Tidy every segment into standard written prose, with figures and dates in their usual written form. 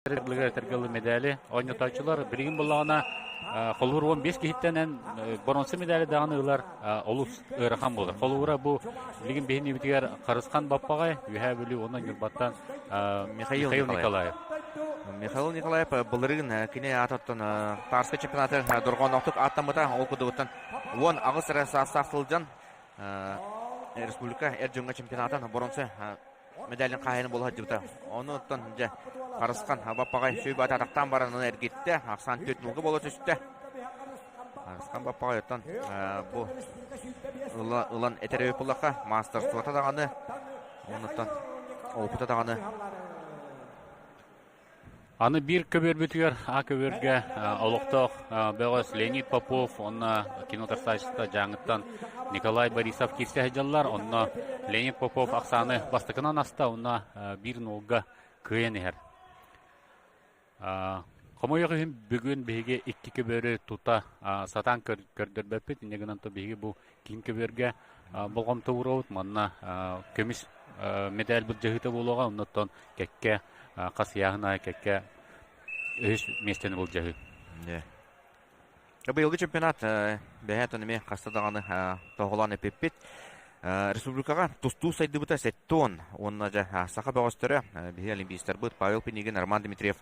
Эргэлы медали оонньотооччулар билигин буллаҕына холуур 15 киһиттэн боронса медали даҕаны ылар олус ыарахан буолар. Холуура бу билигин биһиги Харысхан Баппаҕай, Үөһээ Бүлүү уонна Ньурбаттан Михаил Николаев. Михаил Николаев былырыын кини аатыттан Тарскай чемпионаты дорҕоонноохтук ааттаммыта. Ол курдугуттан 18 эрэ саастаах сылдьан республика эр дьоҥҥо чемпионатын боронса медалин хаһайын буола сылдьыбыта. Ону оттон дьэ Харысхан Баппаҕай сүүйбэ атахтаан баран эргиттэ. Ахсаан түөрт нулга буола түстэ. Харысхан Баппаҕай оттон бу ылан этэр буллахха мастерствота даҕаны онуттан опыта даҕаны. Аны биир көбүөрбүтүгэр А көбүөргэ олохтоох бөҕөс Леонид Попов уонна кино тахсааччыта Дьааҥыттан Николай Борисов киирсэ сылдьаллар. Онно Леонид Попов ахсааны бастакынан аста уонна биир нолга кыайан иһэр. Хомойуох иһин бүгүн биһиги икки көбүөрү тута сатаан көрдөрбөппүт. Инньэ гынан то биһиги бу киин көбүөргэ болҕомто уурабыт. Манна көмүс медаль былдьаһыыта буолуоҕа. Оннуттан кэккэ хас ыйааһын аайы кэккэ үһүс миэстэни былдьаһыы. Быйылгы чемпионат бэһэ эмиэ хаста даҕаны тоһоҕолоон эппиппит. Республикаҕа тустуу сайдыбыта сэттэ уонна дьэ саха бөҕөстөрө биһиги олимпийцтарбыт Павел Пинигин, Роман Дмитриев,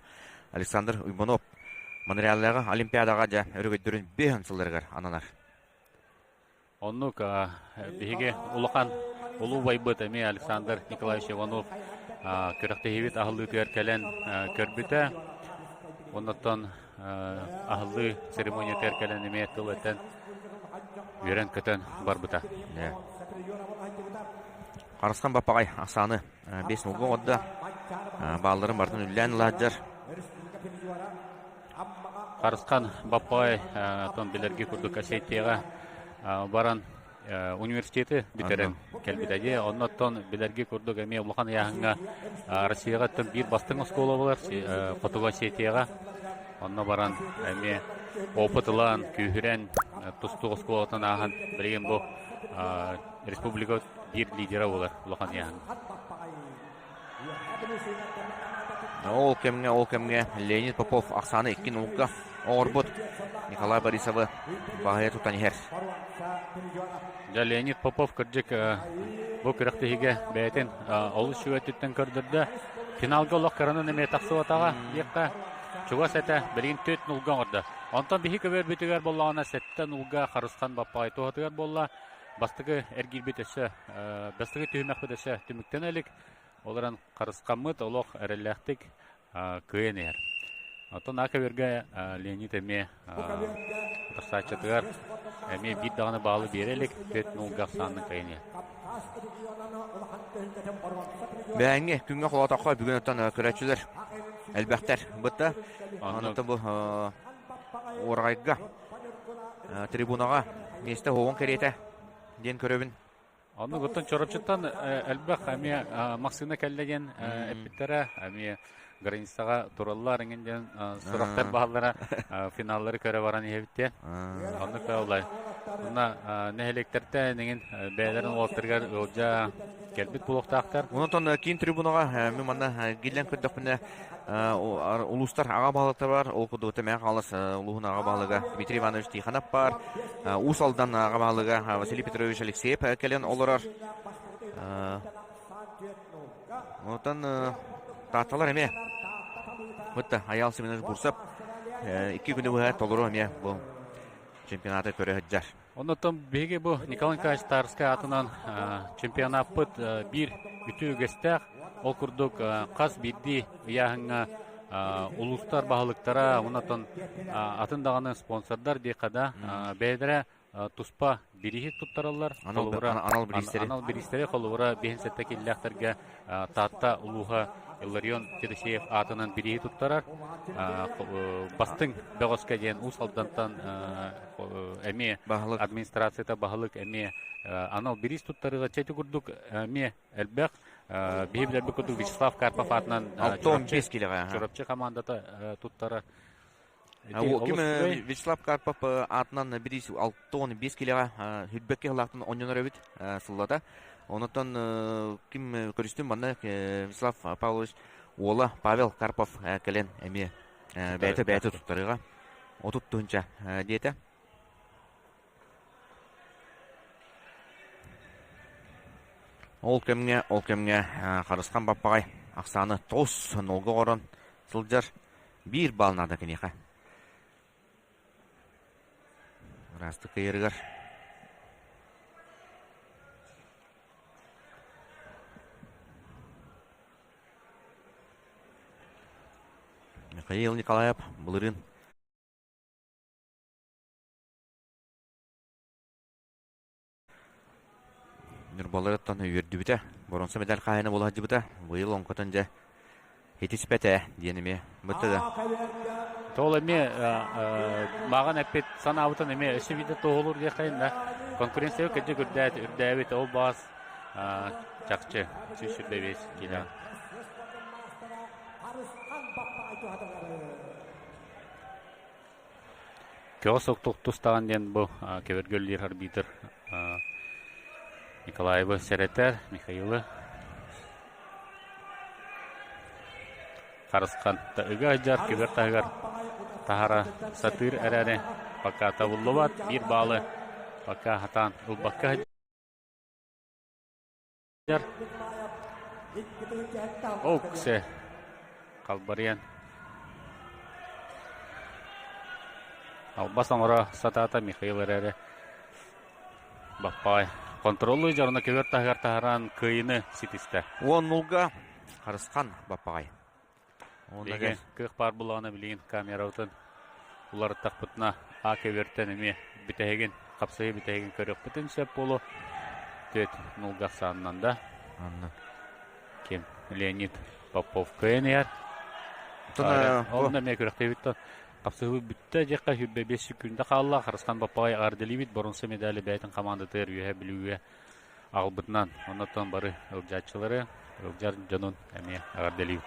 Александр Уйбанов Монреаллааҕы Олимпиадаҕа дьэ өрөгөйдөрүн 5 сылларыгар ананар. Оннук биһиги улахан улуу убайбыт эмиэ Александр Николаевич Иванов күрэхтэһиибит аһыллыытыгар кэлэн көрбүтэ. Оннуттан аһыллыы церемониятыгар кэлэн эмиэ тыл этэн үөрэн-көтөн барбыта. Харысхан Баппаҕай ахсааны 5 нулга оҥордо. Баалларын барытын үллээн ылаадьар. Харысхан Баппаҕай тон билэрги курдук Осетияҕа баран университеты бүтэрэн кэлбитэ дии. Оннуттан билэрги курдук эмиэ улахан ыйааһыҥҥа Россияҕа оттон биир бастыҥ оскуола буолар Хотугу Осетияҕа. Онно баран эмиэ опыт ылан, күүһүрэн тустуу оскуолатын ааһан билигин бу республика биир лидера буолар улахан ыйааһын. Ол кэмҥэ, ол кэмҥэ Леонид Попов ахсааны икки нулга оҥорбут Николай Борисовы баһыйа тутан иһэр. Дьэ, Леонид Попов кырдьык бу күрэхтэһиигэ бэйэтин олус үчүгэй өттүттэн көрдөрдө. Финалга олох кыранан эмиэ тахсыбатаҕа диэххэ чугас этэ. Билигин 4 нулга оҥордо. Онтон биһи көбүөрбүтүгэр буоллаҕына 7 нулга Харысхан Баппаҕай туһатыгар буолла. Бастакы эргиирбит өссө бастакы түһүмэхпит өссө түмүктэнэ илик. Ол эрэн харысхаммыт олох эрэллээхтик кыайан иһэр. Оттон Акаверга Леонид эмиэ утарсааччытыгар эмиэ биир даҕаны баалы биэрэ илик, 4 нулга ахсаанын кыайан иһэр. Бэһэҥҥи күҥҥэ холоотоххо бүгүн оттон көрөөччүлэр элбэхтэр бытта. Онон бу уораҕайга трибунаҕа миэстэ уһугун кэриэтэ диэн көрөбүн. Оннук оттон Чорочуттан элбэх эмиэ массыына кэллэ диэн эппиттэрэ, эмиэ границаҕа тураллар эҥин диэн сурахтар бааллара финаллары көрө баран иһэбит диэн. Оннук олай. Онно нэһилиэктэртэн эҥин бэйэлэрин уолаттарыгар ыалдьа кэлбит буолуохтаахтар. Онтон киин трибунаҕа мен манна гиллэн көрдөхпүнэ улуустар аҕа баһылыктар бар. Ол курдук Мэҥэ Хаҥалас улууһун аҕа баһылыга Дмитрий Иванович Тихонов баар. Уус Алдан аҕа баһылыга Василий Петрович Алексеев кэлэн олорор. Онтон Таатталар эмиэ Бытта Айаал Семенович Бурсов икки күнү быһа толору эмиэ бу чемпионаты көрө сылдьар. Оннуттан биһиги бу Николай Николаевич Тарскай аатынан чемпионаппыт биир үтүө үгэстээх. Ол курдук хас биирдии ыйааһыҥҥа улуустар баһылыктара, оннуттан атын даҕаны спонсордар диэххэ да, бэйэлэрэ туспа бирииһи туттараллар. Анал бириистэри. Анал бириистэри холобура 57 киллээхтэргэ Таатта улууһа Илларион Федосеев аатынан бирииһи туттарар. Бастыҥ бөҕөскө диэн Уус Алдантан эмиэ администрацията баһылык эмиэ анал бириис туттарыыга чэти курдук эмиэ элбэх биһи билэрбит курдук Вячеслав Карпов аатынан Чурапчы командата туттарар. Ким Вячеслав Карпов аатынан бириис 65 килоҕа хүрбэккэ сылаахтан онньонор эбит сыллата. Онотон ким көрүстүм манна Вячеслав Павлович. уола Павел Карпов кэлэн эмиэ бэйэтэ бэйэтэ туттарыаҕа. 30 тыһыынча диэтэ. Ол кэмҥэ, ол кэмҥэ Харысхан Баппаҕай ахсааны 9-0-га оҥорон сылдьар биир балл наада киниэхэ. Ыраастык кыайарыгар. Михаил Николаев былырыын Ньурбаларыттан үөрдүбүтэ, боруонса медаль хаһаайына буола сылдьыбыта. Быйыл оҥкотон дьэ итиспэтэ диэн эмиэ бытта да. Тоол эмиэ мааҕын эппит санаабытын эмиэ өссө биирдэ туоһулуур диэххэйин да конкуренция кырдьык үрдээт үрдээбит ол баас чахчы 125 киилэ. Көҕүс тустаҕын диэн бу кэбиргөллүүр арбитр Николаевы сэрэтэр, Михаилы Харысхан ыга сылдьар кибер таһыгар таһара сатыыр эрээри пока табыллыбат биир баалы пока хатаан ылбакка сылдьар. Оксе халбарыйан албас оҥоро сатаата Михаил эрээри Баппаай контроллуу дьоруна көбөр таһыгар таһаран кыайыны ситистэ. Уон нулга Харысхан Баппаҕай. Биһиги кыах баар булаҕына билигин камерабытын уларыттахпытына А көбүөртэн эмиэ бүтэһигин хапсыһыы бүтэһигин көрүөхпүтүн сөп буолуо. Түөт нулга ахсаанынан да. Анна. Ким Леонид Попов кыайан иһэр. Онно эмиэ күрэхтэһиибит хапсыһыы бүттэ диэххэ 25 секунда хаалла. Харысхан Баппаҕай эҕэрдэлиибит боруонса медали бэйэтин хамаандатыгар Үөһээ Бүлүүгэ аҕалбытынан. Оннуттан бары ылдьааччылары, ылдьар дьонун эмиэ эҕэрдэлиибит.